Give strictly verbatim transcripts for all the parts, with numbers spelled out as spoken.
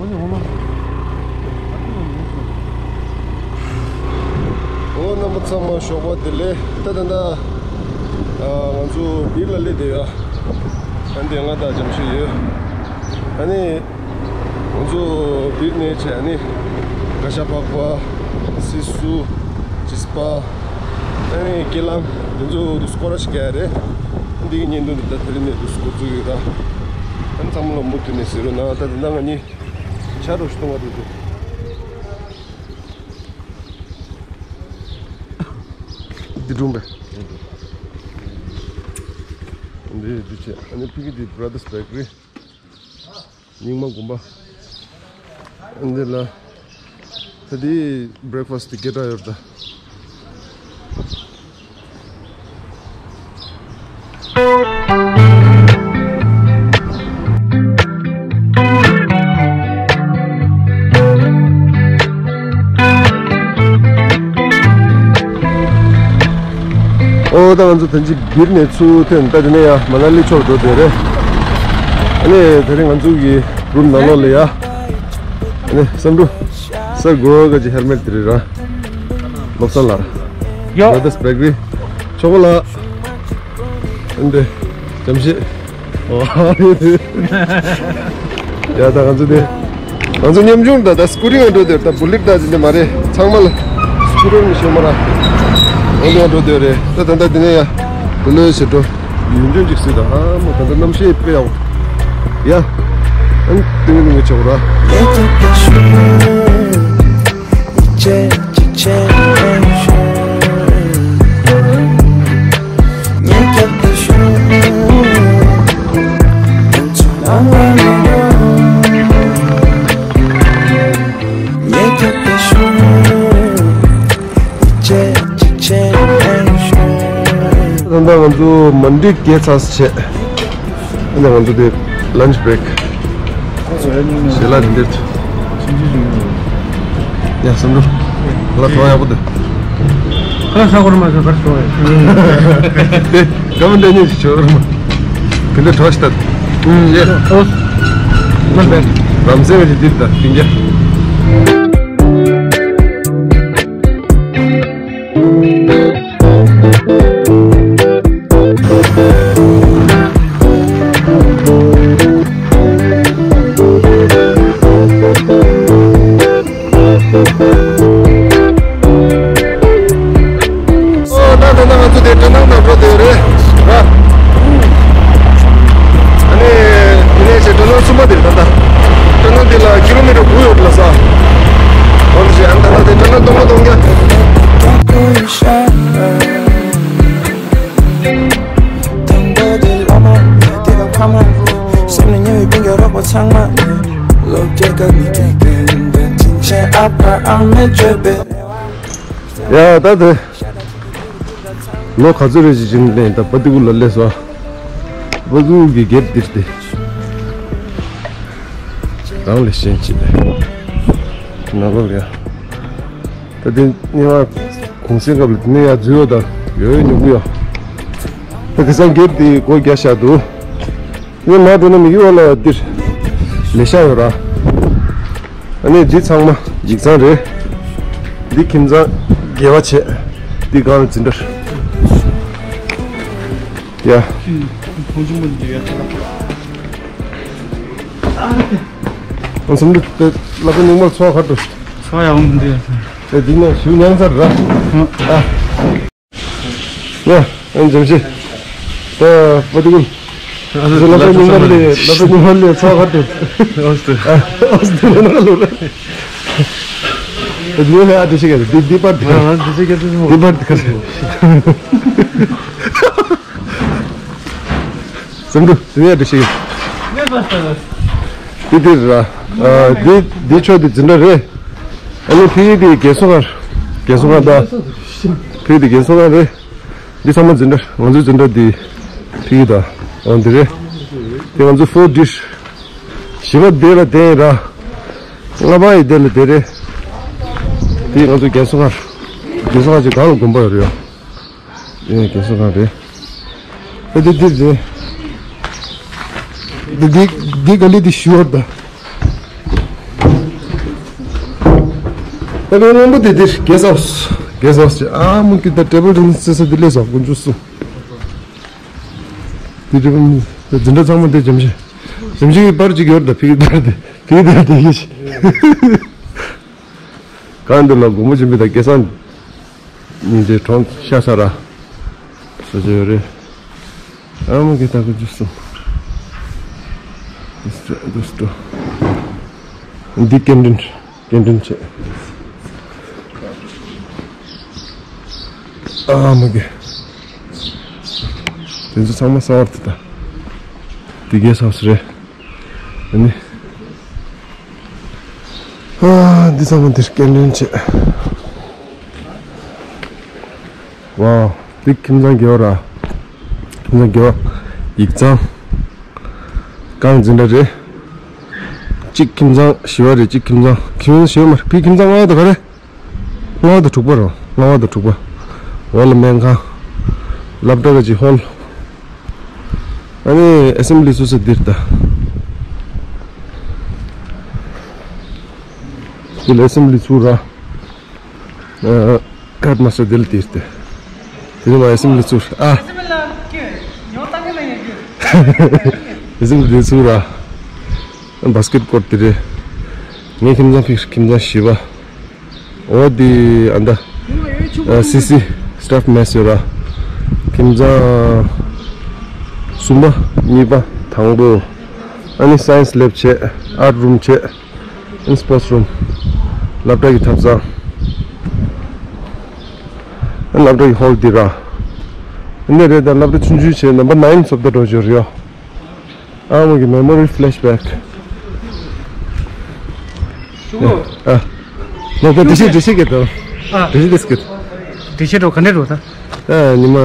འོ་རྣམ་པ་ཚང་མ་ཞོགས་པ་བདེ་ལེགས། ད་ད་ད་ང་ཚོ་བིར་ལ་སླེབས་བསྡད་ཡོད། ཨ་འདི་ང་དང་འཇམ་ཤོས་ཡོད། ཨ་ནི་ང་ཚོ་བིར་ནས་བྱས་ཨ་ནི་ག་ཤ་པག་པ། སི་སུ། ཅིས་པ། ཨ་ནི་ཀེ་ལམ། འདི་ཚོ་དུ་སྐོར་ར་ཞིག་རྒྱག་ཡ་རེད། འདི་གི་བརྙན་ཐུང་འདི་ད་དེ་རིང་ནས་དུ་སྐོར་ཚུགས་ཡོད་ར། ཨ་ནི་ཚང་མ་ལ་མུ་མཐུད་ནས་གཟིགས་རོགས་གནང་། ད་དེ་འདྲ་ང་གཉིས་ཆ་རོགས་ཤིག་གཏོང་བ་འདུག་འདུག་འདི་སྒྲུང་པས། འདི་འདི་བྱས། ཨ་ནི་ཕ་གི་འདི་Brothers Bakery། རྙིང་མ་དགོན་པ། འདི་ལ་ད་འདི་breakfast་འདི་སྐད་གྲགས་ཡོད་རེད་ད། ཨོ་ད་ང་ཚོ་ད་ཅི་བིར་ནས་ཚུར་ཐོན། ད་དེ་ནས་ཡ་མ་ན་ལི་ཕྱོགས་འགྲོ་བསྡད་རེད། ཨ་ནི་དེ་རིང་ང་ཚོ་གི་རུམ་ནང་ལོགས་ལ་ཡ། ཨ་ནི་བསམ་འགྲུབ་སར་གོ་ག་ཅི་ཧེལ་མེད་དེ་རེད་ར། བློ་བཟང་ལགས། ཡོ། Brothers Bakery། ཆོག་གོ་ལགས། ཨ་འདི་འཇམ་ཤོས། ཡ་ད་ང་ཚོ་དེ། ང་ཚོ་ཉམ་ཆུང་ད་ད་སྐུ་ཊར་ང་འགྲོ་དེར་ད་བུ་ལེཊ་ད་ཅི་འདི་མ་རེད། ཚང་མ་ལ་སྐུ་ཊར་མི་ཤེས་མ་ར། འོ་འདི་ང་འགྲོ་དེ་རེད། ད་ད་ད་དེ་ནས་ཡ་བུ་ལོས་ཞེ་འགྲོ་ཡུན་ཅུང་ཅིག་སྲིད་ད། ཧ་མ་ད་ད་གནམ་གཤིས་དཔེ་ཡག་པོ། ཡ་ཨ་ཏིང་ཏིང་ཆོག་ར། ད་ལྟ་ང་ཚོ་མ་འགྲིག་གེ་ཚ་ས་བྱས། ཨ་ནི་ང་ཚོ་དེ་lunch break། ཞལ་ལག་འདི་འདིར། ཡ་བསམ་འགྲུབ། ལ་ཐོག་ཡག་པོ་འདུག་ཁ་ས་གོར་མ་ས་གར་ཐོག་ཡ། དེ་གམ་འདྲ་ཉིད་ཞིག་ཆོག་ར་མ། དེ་འདྲ་གྲོགས་ཤིག་ད། ཨོ། མ་བས། རམ་སེ་བ་ཅིག་འདིར་ད་ཏིང་རྒྱ། ཨོ་ད་ད་ད་ང་ཚོ་དེ་སྤྲོ་སྣང་ནང་འགྲོ་དེ་རེད་ར། ཨ་ནི་དེ་ནས་ཞེ་སྤྲོ་སྣང་གསུམ་པ་དེ་རེད་ད་ད། སྤྲོ་སྣང་དེ་ལ་ཀི་ལོ་མི་ཊར་དགུ་ཡོད་ལ་ས། འོ་དེ་ཞེ་ཨ་ད་ད་དེ་སྤྲོ་སྣང་སྟོང་པ་སྟོང་རྐྱང་། ཡ་ད་དེ། ལོ་ག་ཚོད་རེད་ཅིག་ཅིག་ནས་ད་པ་ཏི་ཀུ་ལ་སླེབས་སོང་། པ་ཏི་ཀུ་གི་གེབ་འདིར་ཏེ། རང་ལས་གཞན་གཅིག་ནང་ལོགས་ལ་ཡ། ད་དེ་ཉི་མ་གུང་སེང་སྐབས་ལ་དེ་ནས་ཡ་འཛུལ་ཡོད་ད་ཡོད་ཡོད་ཉོ་གི་ཡོད། ད་གི་སང་གེབ་དེ་སྒོ་རྒྱག་བཞག་འདུག་ངས་མ་འགྲོ་ན་མི་གི་འོག་ལ་འདིར་ལས་ཤག་ཡོད་ར། ཨ་ནི་འདི་ཚང་མ་ཡིག་ཚང་རེད། འདི་ཁྱིམ་ཚང་དགེ་བ་བྱས། འདི་སྒང་ལ་འཛིན་གྲྭ། ཡ། ཁོང་ཆུང་མ་འདི་ཡ་ཆ་ལ། ཨང་སུམ་འདི་ལ་པ་ཉུང་མར་ཚོགས་ཁ་འགྲོ། ཚོགས་ཡག་མོ་འདི་ཡ། ཨེ་འདི་ནས་ཞུ་ཉན་ཚར་ར། ཨ། ཡ། ཨན་འཇམ་ཤེས། ད་པ་ཏི་ཀུན། ཨ་ལ་པ་ཉུང་མ་ལེ། ལ་པ་ཉུང་མ་ལེ་ཚ་བ་དེ། ཨོ་སྟེ། ཨོ་སྟེ་ན་ལོ་ར། ད་ཉུང་ལེ་ཨ་དེ་ཤེས་ག་དེ་དེ་པར་དེ། ཨ་དེ་ཤེས་ག་དེ་མོ། དེ་པར་དེ་ག་ཤེས། སེམས་འགྲོ་དེ་ནས་དེ་ཤེས། དེ་དེ་ར། ཨ་དེ་དེ་ཆོས་དེ་འཛིན་གྲྭ་རེད། ཨ་ནི་ཕི་དེ་རྒན་གསོ་ཁང་། རྒན་གསོ་ཁང་ད། ཕི་དེ་རྒན་གསོ་ཁང་རེད། འདི་ཚང་མ་འཛིན་གྲྭ། ང་ཚོའི་འཛིན་གྲྭ་འདི་ཕ་གི་དང་། འོ་འདི་རེད། དེ་ང་ཚོ་ཕོར་ཌིཤ། བཞི་པ་དེ་ལ་དེ་ར། ལྔ་པ་ཡི་དེ་ལ་དེ་རེད། དེ་ང་ཚོ་རྒན་གསོ་ཁང་། རྒན་གསོ་ཁང་ཅིག་གང་ལ་དགོན་པ་ཡོད་རེད། ཡ། ཨེ་རྒན་གསོ་ཁང་རེད། ཨེ་འདི་འདི་རེད། འདི་འདི་འདི་ག་ལེ་འདི་ཞུ་བར་ད། ད་ལོ་སྔོན་པོ་དེ་དེར་གེ་སི་ཧའུ་སི། གེ་སི་ཧའུ་སི་ཅེ་ཨ་མོ་གི་ད་ཊེ་བལ་དེ་ནི་སི་སི་དེ་ལས་སོ་ཀུན་ཆུ་སུ། དེ་ཊེ་བལ་ནི་འཛིན་གྲྭ་ཚང་མ་དེ་འཇམ་ཤེས། འཇམ་ཤེས་ཀྱི་པར་ཅིག་ཡོད་ད་ཕི་གི་པར་དེ་ཕི་གི་དེ་དེ་ཡིན་ཤི། གང་འདི་ལ་དགོང་མོ་ཆེན་པོ་དང་སྐལ་བཟང་ཉིན་དེ་གྲོངས་ཤ་ས་ར། ས་ཆ་ཡོད་རེད། ཨ་མ་གི་ད་གུ་ཇུ་སུ། འདི་སུ་འདི་སུ་འདི་སྐད་འདྲེན་སྐད་འདྲེན་བྱེད། ཨ་མ་གི། དེ་ཚོ་ཚང་མ་ས་བར་དུ་ད། དེ་གེ་སི་ཧའུ་སི་རེད། ཨ་ནི། ཨ་འདི་ཚང་མ་འདིར་སྐད་འདྲེན་བྱེད། ཝའོ། འདི་ཁྱིམ་ཚང་རྒྱལ་བ་ར། ཁྱིམ་ཚང་རྒྱལ་བ། ཡིག་ཚང་། རྐང་འཛིན་གྲྭ་རེད། གཅིག་ཁྱིམ་ཚང་བཞི་པ་རེད། གཅིག་ཁྱིམ་ཚང་ཁྱིམ་ཚང་བཞི་པ་མ་རེད། ཕི་ཁྱིམ་ཚང་ལྔ་པ་དང་ག་རེ། ལྔ་པ་དང་དྲུག་པ་རོ། ལྔ་པ་དང་དྲུག་པ། འོག་ལ་སྨན་ཁང་། སློབ་གྲྭ་གི་ཧོལ། ཨ་ནི་ཨེ་སེམ་བྷི་ལི་ཚུགས་ས་འདིར་ད། འདི་ལ་ཨེ་སེམ་བྷི་ལི་ཚུགས་ར། ཨ་ཁ་ཏ་མ་ས་འདི་ལ་འདིར་ད། དེ་ནི་མ་ཨེ་སེམ་བྷི་ལི་ཚུགས་ར། ཨ། ཨེ་སེམ་བྷི་ལི་ཚུགས་ར། བྷ་སི་ཀེ་ཊི་ཀོར་ཊི་དེ་རེད། ངའི་ཁྱིམ་ཚང་ཕི་ཁྱིམ་ཚང་བཞི་པ། འོ་དེ་ཨ་ད། ཨ་སི་སི་སི་ཊཱཕ་མེ་སི་ཡོད་ར། ཁྱིམ་ཚང་གསུམ་པ་གཉིས་པ་དང་པོ། ཨ་ནི་སའེན་སི་ལེབ་བྱས། ཨར་ཊི་རུམ་བྱས། ཨ་ནི་སི་པོར་ཊི་རུམ། སློབ་གྲྭ་གི་ཐབ་ཚང་། ཨ་ནི་སློབ་གྲྭ་གི་ཧོལ་འདི་ར། ཨ་ནི་རེད་ད་སློབ་གྲྭ་ཆུང་ཆུང་བྱས་ནམ་བར་ནའིན་སློབ་གྲྭ་འགྲོ་བརྗོད་རེད་ཡོ། ཨ་མ་གི་མེ་མོ་རི་ཕི་ལེ་ཤི་བེག་ཨ། ལོ་ད་དེ་བཤད་དེ་བཤད་གི་ད། ཨ། དེ་བཤད་དེ་སྐད། དེ་བཤད་འགྲོ་ག་ནས་འགྲོ་ད། ཨ་ཉི་མ་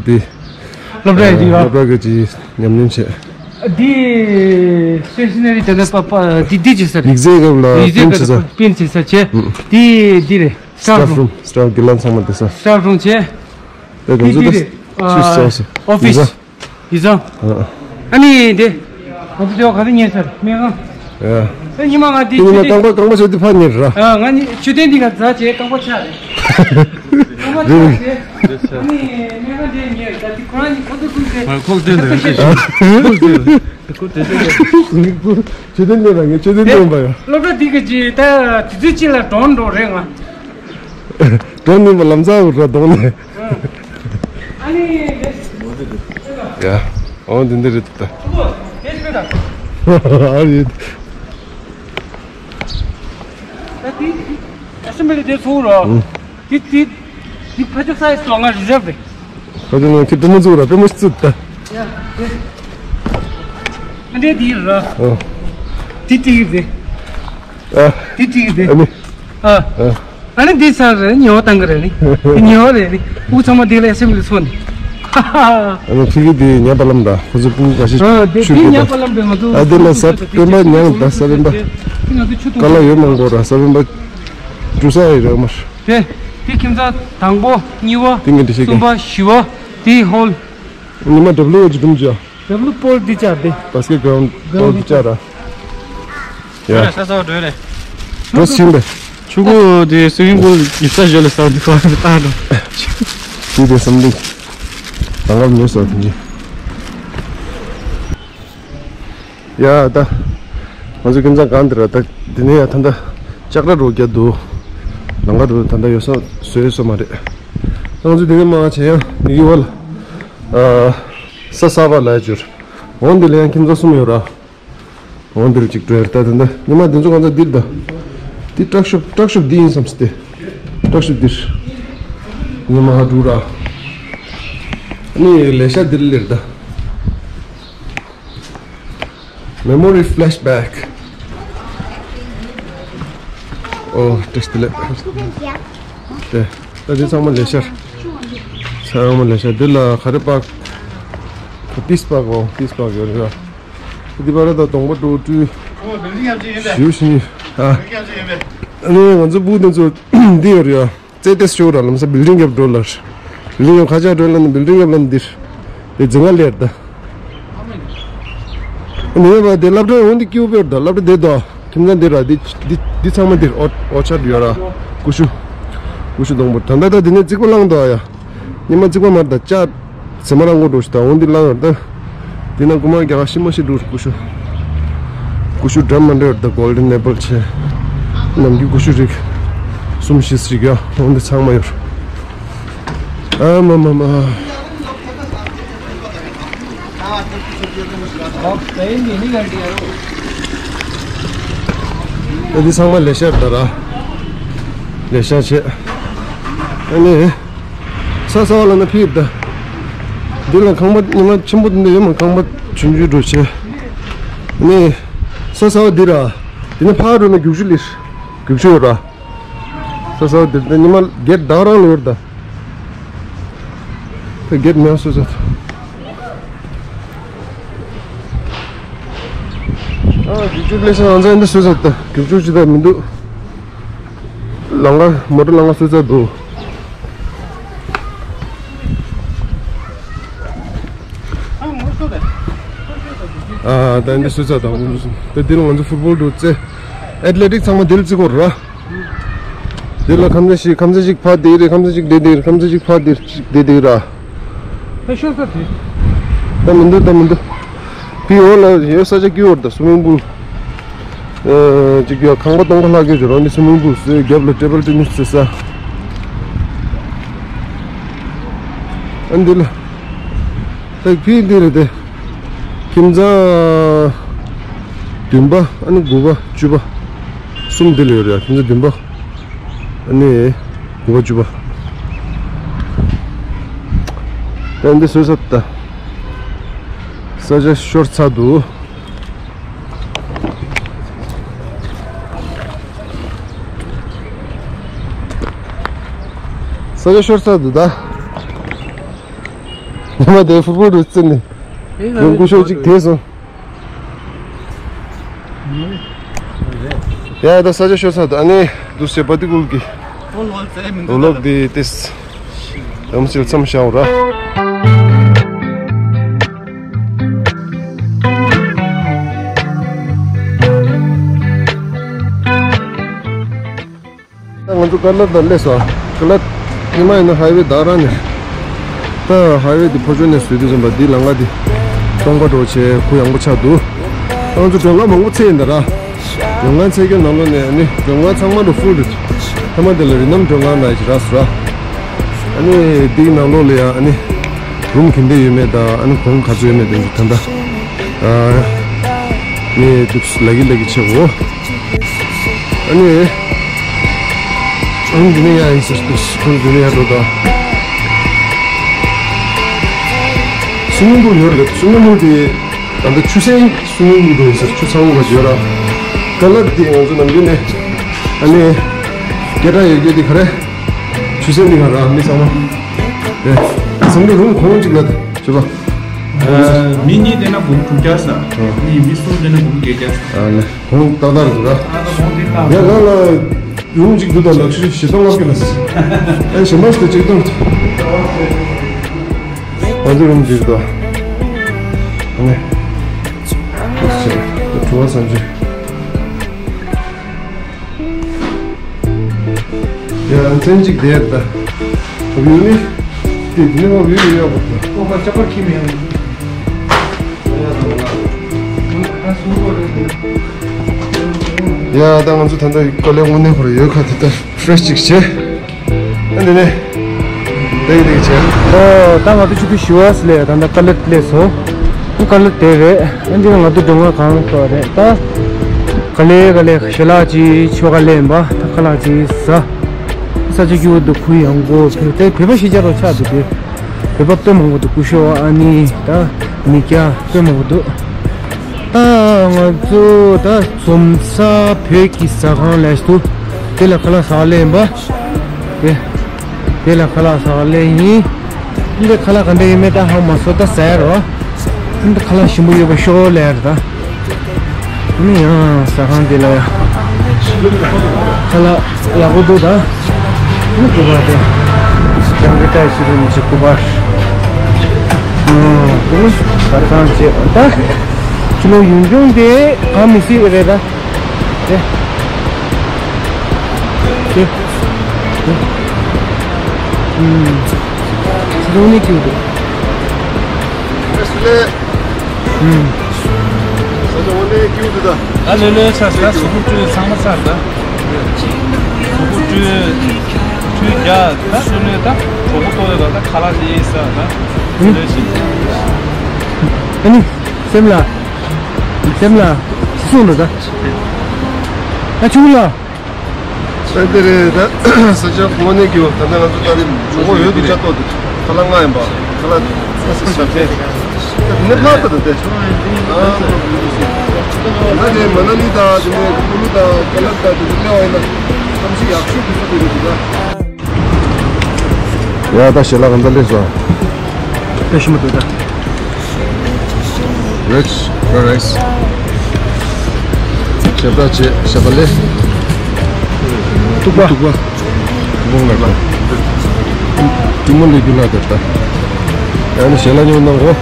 འདི། སློབ་གྲྭ་ཡི་འདི་བ། སློབ་གྲྭ་གི་ཅི་ཉམས་ལེན་བྱས། འདི། སི་ཊེ་ཤི་ནེ་རི་དེ་འདྲ་པ་པ་འདི་འདི་ཅི་ས་རེད། ཡིག་ཚད་སྐབས་ལ་ཡིག་ཚད་པིན་བྱེད་ས། པིན་བྱེད་ས་བྱས། ཨ། འདི་འདི་རེད། སི་ཊཱཕ་རུམ། སི་ཊཱཕ་གི་ལན་ཚང་མ་དེ་ས། སི་ཊཱཕ་རུམ་བྱས། དེ་དེ་ཚོ་འདི་ད་རེད། ཆུ་ས་ས། ཨོ་ཕི་སི། ཡིག་ཚང་། ཨ། ཨ་ནི་དེ། ང་ཚོ་དེ་བ་ག་དུས་ཉལ་ས་རེད། སྨན་ཁང་། ཡ། ཨ་ཉི་མ་ང་དེ་དེ་ཉི་མ་ཆུ་རྐང་པ་རྐང་པ་ཤོར་དུས་ཕར་ཉལ་ར། ཨ་ང་ནི་མཆོད་རྟེན་འདི་ག་རྫ་བྱས་རྐང་པ་ཆག་རེད། རྐང་པ་ཆག་རེད། ཨ་ནི་སྨན་ཁང་དེ་ཉལ་ད་དེ་ཁོ་རང་གཉིས་ཁོ་ཚོ་ཀུན་དེ། ཁོ་ལ་སྟོན་དེ་རེད། ཁོ་ལ་སྟོན་དེ་རེད། མཆོད་རྟེན་འདི་ར་ངས་མཆོད་རྟེན་འདི་ཡོང་པ་ཡ། སློབ་གྲྭ་འདི་ག་ཅི་ད་དུས་ཚོད་གཅིག་ལ་གྲོངས་འགྲོ་རེད་ང་། གྲོངས་ནི་མ་ལམ་སང་ར་གདོང་ནས། ཨ་ནི། ཡ། འོ་འདི་འདི་རེད་ད། ཨ་རེད། ཨ་སེམ་བྷི་ལི་དེ་ཚུགས་རོགས། དེ་དེ་དེ་ཕ་ཆོ་ས་ཡི་སོ་ང་རི་ཛར་བ་རེད། ཕ་ཆོ་ང་ཁྱེད་དུ་མ་ཚུགས་ར་པེ་མོ་ཚུགས་ད། ཡ། ཨ་འདྲེ་དེ་ར། ཨ། དེ་དེ་རེད། ཨ། དེ་དེ་རེད། ཨ་ནི། ཨ། ཨ། ཨ་ནི་འདི་ས་རེད་ཉོ་བཏང་གི་རེད་ནི། ཉོ་རེད་ནི། ཨུ་ཚང་མ་འདི་ལ་སེམས་ལ་སོན། ཨ་ནི་ཕི་གི་འདི་ཉ་པ་ལམ་ད་ཁོ་ཚོ་སྤུ་གུ་ག་ཤེད་ཨ་འདི་ཆུ་འདི་གི་ད། ཉ་པ་ལམ་པའི་ང་ཚོ་ཨ་འདི་ལ་ས་སྤེན་པ་ཉང་ད་ས་སྤེན་པ། ང་ཚོ་ཆུ་ཀ་ལ་ཡོད་མང་པོ་ར་ས་སྤེན་པ། འབྲུ་ས་ཡི་རེད་མར། དེ་དེ་ཁྱིམ་ཚང་དང་པོ་གཉིས་པ། ཏིང་གི་འདི་ཤེས་གསུམ་པ་བཞི་པ་དེ་ཧོལ། ཉི་མ་ཌབ་ལུ་ཨེ་ཅི་འདུམ་ཅོ། ཌབ་ལུ་པོལ་འདི་ཅར་དེ། བྷ་སི་ཀེ་ཊི་གྷ་རའུན་ཌི་པོལ་འདི་ཅར་ར། ཡ། ས་ས་འགྲོ་རེད། འགྲོ་སིན་པས། ཆུ་གུ་དེ་སི་ཝིམ་པུལ་ཡིག་ཚད་ཞོལ་ལ་ས་འདི་ག་བ་ལྟ་འགྲོ། དེ་དེ་སམ་ལིང་། ད་ང་མི་ས་དེ་ཅི། ཡ་ད། ང་ཚོ་ཁྱིམ་ཚང་གང་དེ་ར་ད་དེ་ནས་ཡ་ད་ད་ལྕགས་ར་རོ་རྒྱག་འདུག་ལམ་ཁ་རུ་ད་ད་ཡོད་ས་བཟོས་ཡོད་ས་མ་རེད། ད་ང་ཚོ་དེ་ནས་མ་བྱས་ཡང་མི་གི་བ་ལ། ཨ། ས་ས་བ་ལ་ཡ་འབྱོར། འོང་དེ་ལ་ཡང་ཁྱིམ་ཚང་གསུམ་ཡོད་ར། འོང་དེ་ལ་གཅིག་འགྲོ་ཡ་རེད་ད་ད་ད་ཉི་མ་དེ་ཚོ་གང་ཚ་འདིར་ད། འདི་ཊག་ཤོབ་ཊག་ཤོབ་འདི་ཡིན་བསམ་སྟེ། ཊག་ཤོབ་འདིར། ཉི་མ་ཧ་འགྲོ་ར། ནི་ལས་ཤ་འདིར་ལེར་ད། Memory flashback. ཨོ། བཀྲ་ཤིས་བདེ་ལེགས། དེ། ད་འདི་ཚང་མ་ལས་ཤར། ཚང་མ་ལས་ཤར། འདི་ལ་ག་རེ་པག་ཏིས་པག་གོ། ཏིས་པག་ཡོད་རེད་ལ། འདི་བར་ད་གདོང་པ་འགྲོ་སྤྲུལ། ཞུ་ཞིང་ཨ། ཨ་ནི་ང་ཚོ་བུ་དེ་ཚོ་འདི་ཡོད་རེད་ཡ། རྩེ་ཏེ་ཤོར་ར་ལམ་སང་བིལ་ཌིང་རྒྱབ་འགྲོ་ལར། བིལ་ཌིང་རྒྱབ་ཁ་ཆག་འགྲོ་ལ་ནི་བིལ་ཌིང་རྒྱབ་ལ་ནི་འདིར། དེ་རྫིང་ང་ལེར་ད། ནི་བ་དེ་སློབ་གྲྭ་འོང་དེ་ཀྱུ་བེར་ད་སློབ་གྲྭ་དེ་དོ། ཁྱིམ་ཚང་འདི་ར། འདི་འདི་འདི་ཚང་མ་འདིར་ཨོ་ཨོ་ཆར་ཡོད་ར། ཀུ་ཤུ། ཀུ་ཤུ་སྡོང་པོ། ད་ད་ད་འདི་ནས་རྩིག་པ་བསླངས་འདུག་ཡ། ཉི་མ་རྩིག་པ་མར་ད་ལྕགས་ཟེ་མ་རང་མགོ་འགྲོ་ཞིག་ད་འོ་འདི་བསླངས་ཡོད་ད། འདི་ན་རྐུ་མ་རྒྱག་ཤི་མ་ཤི་འདུག་ཀུ་ཤུ། ཀུ་ཤུ་འདྲ་མ་འདྲ་ཡོད་ད། གོལ་ཌན་ཨེ་པལ་བྱས། ནམ་རྒྱུན་ཀུ་ཤུ་རིགས་གསུམ་བཞི་ཞིག་ཡ། འོ་འདི་ཚང་མ་ཡོད། ཨ་མ་མ་མ། ཨ་འདི་ཚང་མ་ལས་ཤར་ད་ར། ལས་ཤར་བྱས། ཨ་ནི། ས་ས་བ་ལ་ན་ཕིབ་ད། འདི་ལ་ཁང་པ་ཉི་མ་ཆེན་པོ་འདི་ཡོད་མ། ཁང་པ་ཆུང་ཆུང་འགྲོ་བྱས། ཨ་ནི། ས་ས་བ་འདི་ར། འདི་ནི་ཕ་རུ་ན་རྒྱུག་ཆུ་ལིར། རྒྱུག་ཆུ་ཡོད་ར། ས་ས་བ་འདི་ད་ཉི་མ་གེད་བདག་རང་ལ་ཡོད་ད། ད་གེད་མེད་སོ་ས། ཨ་རྒྱུག་ཆུ་ལས་ས་ང་ཚ་འདི་སོ་ས་ད། རྒྱུག་ཆུ་ཅི་ད་མི་འདུག་ལམ་ཁ་མོ་ཊ་ལམ་ཁ་སོ་ས་འདུག་ཨ་ད་འདི་སུ་ཚ་དང་ད་འདི་ལ་ང་ཚོ་ཕུཊ་བོལ་འདུག་ཚེ། ཨེཐ་ལེ་ཊིག་ཚང་མ་འདི་ལ་བརྩི་དགོས་ར། འདི་ལ་ཁམ་ཚ་ཞིག་ཁམ་ཚ་ཞིག་ཕར་བསྡད་རེད། ཁམ་ཚ་ཞིག་བསྡད་བསྡད་རེད། ཁམ་ཚ་ཞིག་ཕར་བསྡད་བསྡད་བསྡད་ར། ད་ཤོད་ས་དེ། ད་མི་འདུག་ད་མི་འདུག་ཕི་འོག་ལ་ཡོད་ས་ཆ་སྐྱིད་པོ་རེད་ད། སུ་མིང་པུལ། ཨ་ཅིག་ཡ་ཁང་པ་སྟོང་པ་ལྷག་གི་ཅིག་རང་ནི་སུ་མིང་པུལ་ཟེར། རྒྱབ་ལ་ཊེ་བལ་ཊེ་ནིས་རྩེ་ས། ཨ་འདི་ལ། ད་ཕི་འདི་རེད་དེ། ཁྱིམ་ཚང་བདུན་པ། ཨ་ནི་དགུ་པ་བཅུ་པ། གསུམ་འདི་ལ་ཡོད་རེད་ཡ། ཁྱིམ་ཚང་བདུན་པ། ཨ་ནི་དགུ་པ་བཅུ་པ། ད་འདི་བཟོས་ཚར་ད། ས་ཆ་ཤོར་ཚར་འདུག་ས་ཆ་ཤོར་ཚར་འདུག་ད། ཉི་མ་དེ་ཕུཊ་བོལ་རུ་བརྩིས་ནས། ཡང་སྐུ་ཞབས་གཅིག་དེད་སོང་། ཡ་ད་ས་ཆ་ཤོར་ཚར་འདུག་ཨ་ནི་འདུག་སེ་པ་ཏི་ཀུལ་གྱི་ལོག་དེ་ཏེས་དམ་སིལ་མཚམས་བཞག་ར། ད་ང་ཚོ་ཀ་ལར་དང་སླེབས་སོང་། ཀ་ལར་ཉི་མ་ཡིན་ན་ཧའི་ཝེ་བདག་རང་ནས། ད་ཧའི་ཝེ་འདི་ཕོ་ཅོ་ནས་བཟོས་དུས་ཙམ་པ་འདི་ལམ་ཁ་འདི་སྟོང་པ་འགྲོ་བྱས་གུ་ཡངས་པོ་ཆགས་འདུག་ད་ང་ཚོ་མགྲོན་ཁང་མང་པོ་ཚད་ཡིན་ད་ར། མགྲོན་ཁང་ཚད་ཀྱི་ནང་ལོགས་ནས་ཨ་ནི་མགྲོན་ཁང་ཚང་མ་འགྲོ་ཧྥུལ་རེད། མཐའ་མ་དེ་ལ་རི་ནམ་མགྲོན་ཁང་ན་ཞིག་རག་སོང་ར། ཨ་ནི་འདིའི་ནང་ལོགས་ལ་ཡང་ཨ་ནི་རུམ་ག་འདྲ་ཡོད་མེད་དང་ཨ་ནི་གོང་ག་ཚོད་ཡོད་མེད་དེ་ད་ལྟ་ཨ་ནི་འདུག་ལ་གི་ལ་གི་བྱེད་འོ། ཨ་ནི། ཨང་འདི་ནས་ཡར་ཡིན་ཟེར་འདུག་ཁོང་འདི་ནས་ཡར་འགྲོ་དང་། སུ་མིང་པུལ་ཡོད་རེད། སུ་མིང་པུལ་དེ་ད་ལྟ་ཆུ་སྲིན་སུ་མིང་པུལ་འགྲོ་ཡིན་ཟེར། ཆུ་ཚ་བོ་ག་ཡོད་ར། ཀ་ལར་དེ་ང་ཚོ་ནམ་རྒྱུན་ནས་ཨ་ནི་སྐད་གྲགས་ཡོད་རྒྱུ་དེ་ག་རེ། ཆུ་སྲིན་དེ་ག་ར་མི་ཚང་མ། ཨེ། སང་གི་རུམ་གོང་གཅིག་ལ་ཆུ་པ། ཨ། མི་གཉིས་བསྡད་ན་འབུམ་དྲུག་བརྒྱ་ས། ཨ་ནི་མི་གསུམ་བསྡད་ན་འབུམ་བརྒྱད་བརྒྱ་ས། ཨ་ནི། གོང་ཏག་ཏག་རེད་འདུག་ར། ཨ་ད་གོང་དེ་ལ། ཡ་ལ་ལ། རུམ་གཅིག་འདུག་ད་ལག་ཁྱེར་བཞི་སྟོང་ལྔ་བརྒྱ་ལ། ཨ་གཞན་པ་ཞིག་ད་གཅིག་སྟོང་། ང་ཚོ་རུམ་འདིར་འདུག་ཨ་ནི། ཨོ་ཤེ། ད་གྲུ་བ་སང་ཅི། ཡ་མཚན་གཅིག་དེར་ད། བབ་ཡུལ་ནི། དེ་དེ་ནི་བབ་ཡུལ་ཡོད་ཡོད་པ། ཨོ་ཁ་ཅག་པར་ཁྱིམ་ཡང་། ཡ་ད་ང་ཚོ་ད་ལྟ་ཀ་ལར་དངོས་གནས་ཁོ་རང་ཡོད་ཁ་དེ་ལྟ་ཕ་རེ་ཤི་གཅིག་བྱས། ཨ་འདི་ནས། འདི་འདི་བྱས། ཨོ་ད་ང་ཚོ་ཆུ་ཚོད་བཞི་པ་སླེབས། ད་ལྟ་ཀ་ལར་སླེབས་སོང་། ཀ་ལར་དེ་རེད། ཨ་འདི་ང་ཚོ་མགྲོན་ཁང་གང་ཐོག་རེད་ད། ཀ་ལར་ཀ་ལར་ཞལ་ལག་ཅིག་མཆོད་ཁ་ལེན་པ། ད་ཁ་ལག་ཅིག་ཟ། ས་ཆ་སྐྱིད་པོ་འདུག་གུ་ཡངས་པོ། བོད་དེ་བོད་པ་ཤེས་བྱ་རོགས་ཆགས་འདུག་དེ། བོད་པ་དཔེ་མང་པོ་འདུག་སྐུ་ཞབས་ཨ་ནི་ད་མི་སྐྱ་དཔེ་མང་པོ་འདུག་ད་ང་ཚོ་ད་འཛོམས་ས་བོད་ཀྱི་ཟ་ཁང་ལས་འདུག་དེ་ལ་ཁ་ལག་ཟ་ལེན་པ། དེ། དེ་ལ་ཁ་ལག་ཟ་ལེན་ཡིན། འདི་ཁ་ལག་ག་འདྲ་ཡིན་མིན་ད་ཧ་མ་སོང་། ད་ཟ་ཡ་རོ། འདི་ཁ་ལག་ཞིམ་པོ་ཡོད་པ་ཤོག་ལབ་ཡ་རེད་ད། ཨ་ནི་ཡང་ཟ་ཁང་འདི་ལ་ཡ། ཁ་ལག་ཡག་པོ་འདུག་ད། ཨ་ནི་སྐུ་པར་དེ། ཀྱང་གི་ཏའི་སི་རུ་ནི་ཅི་སྐུ་པར། ཨ་ནི་ཁ་སང་བྱས་ད། ཁྱི་ལོ་ཡུན་ཅུང་དེ་ག་མི་སྲིད་རེད་ད། དེ། དེ། དེ། ཨུམ། ས་ཆ་དངོས་གནས་སྐྱིད་པོ་འདུག་ཨུམ། ས་ཆ་དངོས་གནས་སྐྱིད་པོ་འདུག་ད། ཨ་ལེ་ལེ་ཚ་ས་གཟུགས་པོ་བཀྲུས་ཚང་མ་ཚར་ད། གཟུགས་པོ་བཀྲུས། ཁྲུས་རྒྱག་ད་ལེ་ལེ་ད། གྲོགས་པོ་ཏོ་ཡོད་ད་ད་ཁ་ལག་ཅིག་ཡིན་ས་ད། ལེ་ལེ་ཞིག་ཨ་ནི། སེམས་ལ། སེམས་ལ། སུ་ལ་ད། ཨ་ཆུང་ལ། ཨ་དེ་རེད་ད། ས་ཆ་དངོས་གནས་ཀྱི་ད་ལྟ་ང་ཚོ་ད་རེས་གྲོགས་པོ་ཡོད་དུ་ཆ་ཏོ་དེ་ཁ་ལག་ལྔ་ཡིན་པ། ཁ་ལག་ས་ས་ཞབས་ཆེན་དེ་ནས་ལྷག་ཏུ་དེ་ད་དེ་མ་ན་ལི་དང་དེ་ནས་ཀུ་ལུ་དང་ཀ་ལར་དང་དེ་ཚོ་སླེབས་པ་ཡིན་ན་གཏམ་གཤིས་ཡག་ཤོས་དེ་ཚོ་དེ་རེད་འདུག་ད། ཡ་ད་ཞལ་ལག་གང་འདྲ་སླེབས་སོང་། དཔེ་ཞིམ་པོ་འདུག་ད། Rich fried rice། ཞབས་ཏ་ཆེ་ཞབས་པ་ལེ། ཐུག་པ། ཐུག་པ། ཐུག་པ་ངར་པ། ཐུག་མོ་ལེ་རྒྱུ་ལ་དེ་ལྟ། ཡང་ན་ཞལ་ལག་ཉོ་གནང་གོ།